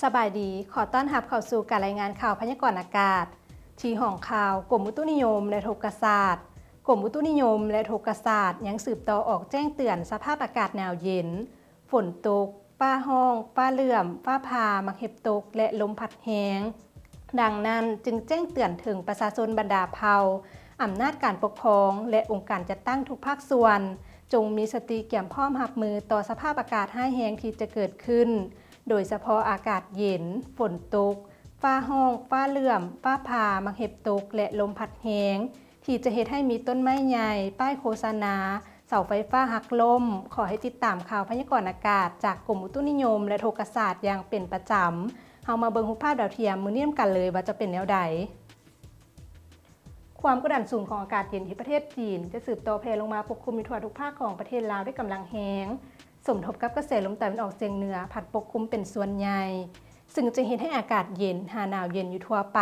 ສະບາຍດີ, ຂໍຕ້ອນຮັບເຂົ້າສູ່ການລາຍງານຂ່າວພະຍາກອນອາກາດ ທີ່ຫ້ອງຂ່າວກົມອຸຕຸນິຍົມ ແລະ ອຸທົກກະສາດ. ກົມອຸຕຸນິຍົມ ແລະ ອຸທົກກະສາດ ຍັງສືບຕໍ່ອອກແຈ້ງເຕືອນສະພາບອາກາດໜາວເຢັນ, ຝົນຕົກ, ຟ້າຮ້ອງ, ຟ້າເຫຼື້ອມ, ຟ້າຜ່າ, ໝາກເຫັບຕົກ ແລະ ລົມພັດແຮງ. ດັ່ງນັ້ນ, ຈຶ່ງແຈ້ງເຕືອນເຖິງປະຊາຊົນບັນດາເຜົ່າ, ອຳນາດການປົກຄອງ ແລະ ອົງການຈັດຕັ້ງທຸກພາກສ່ວນ, ຈົ່ງມີສະຕິກຽມພ້ອມຮັບມືຕໍ່ສະພາບອາກາດຮ້າຍແຮງທີ່ຈະເກີດຂຶ້ນ, ໂດຍສະເພາະອາກາດເຢັນ, ຝົນຕົກ, ຟ້າຮ້ອງ, ຟ້າເຫຼື້ອມ, ຟ້າຜ່າ, ໝາກເຫັບຕົກ ແລະ ລົມພັດແຮງ, ທີ່ຈະເຮັດໃຫ້ມີຕົ້ນໄມ້ໃຫຍ່, ປ້າຍໂຄສະນາ, ເສົາໄຟຟ້າຫັກລົ້ມ. ຂໍໃຫ້ຕິດຕາມຂ່າວພະຍາກອນອາກາດຈາກກົມອຸຕຸນິຍົມ ແລະ ອຸທົກກະສາດຢ່າງເປັນປະຈຳ. ເຮົາມາເບິ່ງຮູບພາບດາວທຽມມື້ນີ້ນຳກັນເລີຍວ່າຈະເປັນແນວໃດ. ຄວາມກົດດັນສູງຂອງອາກາດເຢັນທີ່ປະເທດຈີນ ຈະສືບຕໍ່ແຜ່ລົງມາປົກຄຸມຢູ່ທົ່ວທຸກພາກຂອງປະເທດລາວດ້ວຍກຳລັງແຮງ, ສົມທົບກັບກະແສລົມຕາເວັນອອກສຽງເໜືອພັດປົກຄຸມເປັນສ່ວນໃຫຍ່, ຊຶ່ງຈະເຮັດໃຫ້ອາກາດເຢັນຫາໜາວເຢັນຢູ່ທົ່ວໄປ,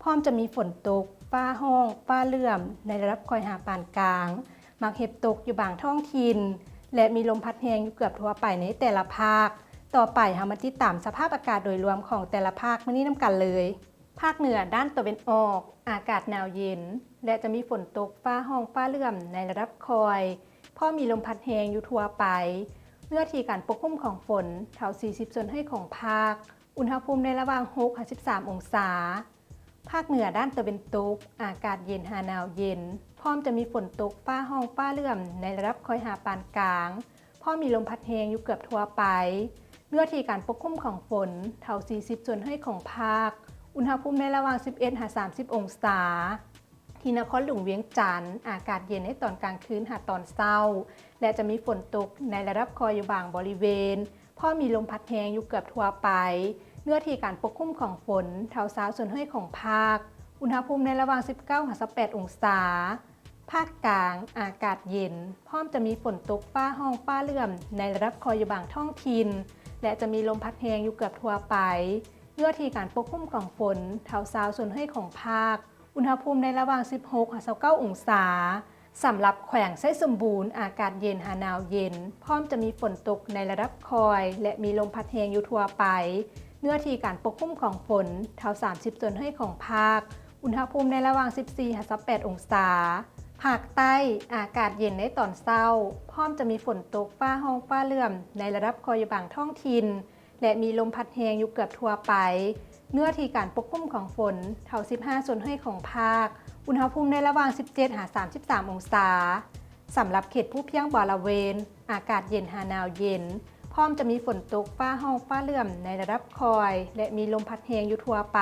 ພ້ອມຈະມີຝົນຕົກ, ຟ້າຮ້ອງ, ຟ້າເຫຼື້ອມໃນລະດັບຄ່ອຍຫາປານກາງ, ໝາກເຫັບຕົກຢູ່ບາງທ້ອງຖິ່ນ ແລະ ມີລົມພັດແຮງຢູ່ເກືອບທົ່ວໄປໃນແຕ່ລະພາກ. ຕໍ່ໄປເຮົາມາຕິດຕາມສະພາບອາກາດໂດຍລວມຂອງແຕ່ລະພາກມື້ນີ້ນຳກັນເລີຍ. ພາກເໜືອດ້ານຕາເວັນອອກ ອາກາດໜາວເຢັນ ແລະ ຈະມີຝົນຕົກ, ຟ້າຮ້ອງ, ຟ້າເຫຼື້ອມໃນລະດັບຄ່ອຍ, ພໍມີລົມພັດແຮງຢູ່ທົ່ວໄປ. ເນື້ອທີ່ການປົກຄຸມຂອງຝົນເທົ່າສີ່ສິບສ່ວນຮ້ອຍຂອງພາກ, ອຸນຫະພູມໃນລະຫວ່າງຫົກຫາສິບສາມອົງສາ. ພາກເໜືອດ້ານຕາເວັນຕົກ ອາກາດເຢັນຫາໜາວເຢັນ, ພ້ອມຈະມີຝົນຕົກ, ຟ້າຮ້ອງ, ຟ້າເຫຼື້ອມໃນລະດັບຄ່ອຍຫາປານກາງ, ພໍມີລົມພັດແຮງຢູ່ເກືອບທົ່ວໄປ. ເນື້ອທີ່ການປົກຄຸມຂອງຝົນເທົ່າສີ່ສິບສ່ວນຮ້ອຍຂອງພາກ, ອຸນຫະພູມໃນລະຫວ່າງສິບເອັດຫາສາມສິບອົງສາ. ທີ່ນະຄອນຫຼວງວຽງຈັນ ອາກາດເຢັນໃນຕອນກາງຄືນຫາຕອນເຊົ້າ ແລະ ຈະມີຝົນຕົກໃນລະດັບຄ່ອຍຢູ່ບາງບໍລິເວນ, ພໍມີລົມພັດແຮງຢູ່ເກືອບທົ່ວໄປ. ເນື້ອທີ່ການປົກຄຸມຂອງຝົນເທົ່າຊາວສ່ວນຮ້ອຍຂອງພາກ, ອຸນຫະພູມໃນລະຫວ່າງສິບເກົ້າຫາຊາວແປດອົງສາ. ພາກກາງ ອາກາດເຢັນ, ພ້ອມຈະມີຝົນຕົກ, ຟ້າຮ້ອງ, ຟ້າເຫຼື້ອມໃນລະດັບຄ່ອຍຢູ່ບາງທ້ອງຖິ່ນ ແລະ ຈະມີລົມພັດແຮງຢູ່ເກືອບທົ່ວໄປ. ເນື້ອທີ່ການປົກຄຸມຂອງຝົນເທົ່າຊາວສ່ວນຮ້ອຍຂອງພາກ, ອຸນຫະພູມໃນລະຫວ່າງສິບຫົກຫາຊາວເກົ້າອົງສາ. ສຳລັບແຂວງໄຊສົມບູນ ອາກາດເຢັນຫາໜາວເຢັນ, ພ້ອມຈະມີຝົນຕົກໃນລະດັບຄ່ອຍ ແລະ ມີລົມພັດແຮງຢູ່ທົ່ວໄປ. ເນື້ອທີ່ການປົກຄຸມຂອງຝົນເທົ່າສາມສິບສ່ວນຮ້ອຍຂອງພາກ, ອຸນຫະພູມໃນລະຫວ່າງສິບສີ່ຫາຊາວແປດອົງສາ. ພາກໃຕ້ ອາກາດເຢັນໃນຕອນເຊົ້າ, ພ້ອມຈະມີຝົນຕົກ, ຟ້າຮ້ອງ, ຟ້າເຫຼື້ອມໃນລະດັບຄ່ອຍຢູ່ບາງທ້ອງຖິ່ນ ແລະ ມີລົມພັດແຮງຢູ່ເກືອບທົ່ວໄປ. ເນື້ອທີ່ການປົກຄຸມຂອງຝົນເທົ່າສິບຫ້າສ່ວນຮ້ອຍຂອງພາກ, ອຸນຫະພູມໃນລະຫວ່າງສິບເຈັດຫາສາມສິບສາມອົງສາ. ສຳລັບເຂດພູພຽງບໍລະເວນ ອາກາດເຢັນຫາໜາວເຢັນ, ພ້ອມຈະມີຝົນຕົກ, ຟ້າຮ້ອງ, ຟ້າເຫຼື້ອມໃນລະດັບຄ່ອຍ ແລະ ມີລົມພັດແຮງຢູ່ທົ່ວໄປ.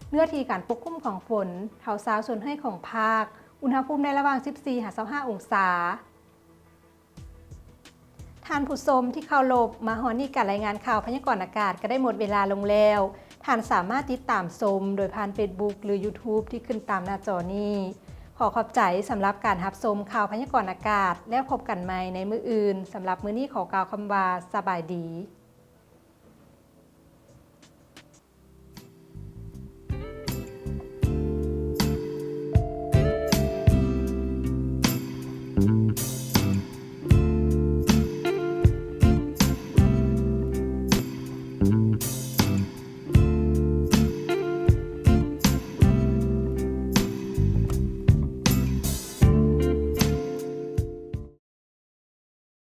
ເນື້ອທີ່ການປົກຄຸມຂອງຝົນເທົ່າຊາວສ່ວນຮ້ອຍຂອງພາກ, ອຸນຫະພູມໃນລະຫວ່າງສິບສີ່ຫາຊາວຫ້າອົງສາ. ທ່ານຜູ້ຊົມທີ່ເຄົາລົບ, ມາຮອດນີ້ການລາຍງານຂ່າວພະຍາກອນອາກາດກໍໄດ້ໝົດເວລາລົງແລ້ວ. ທ່ານສາມາດຕິດຕາມຊົມໂດຍຜ່ານເຟສບຸກ ຫຼື ຢູທູບ ທີ່ຂຶ້ນຕາມໜ້າຈໍນີ້. ຂໍຂອບໃຈສຳລັບການຮັບຊົມຂ່າວພະຍາກອນອາກາດ, ແລ້ວພົບກັນໃໝ່ໃນມື້ອື່ນ. ສຳລັບມື້ນີ້ຂໍກ່າວຄຳວ່າ ສະບາຍດີ.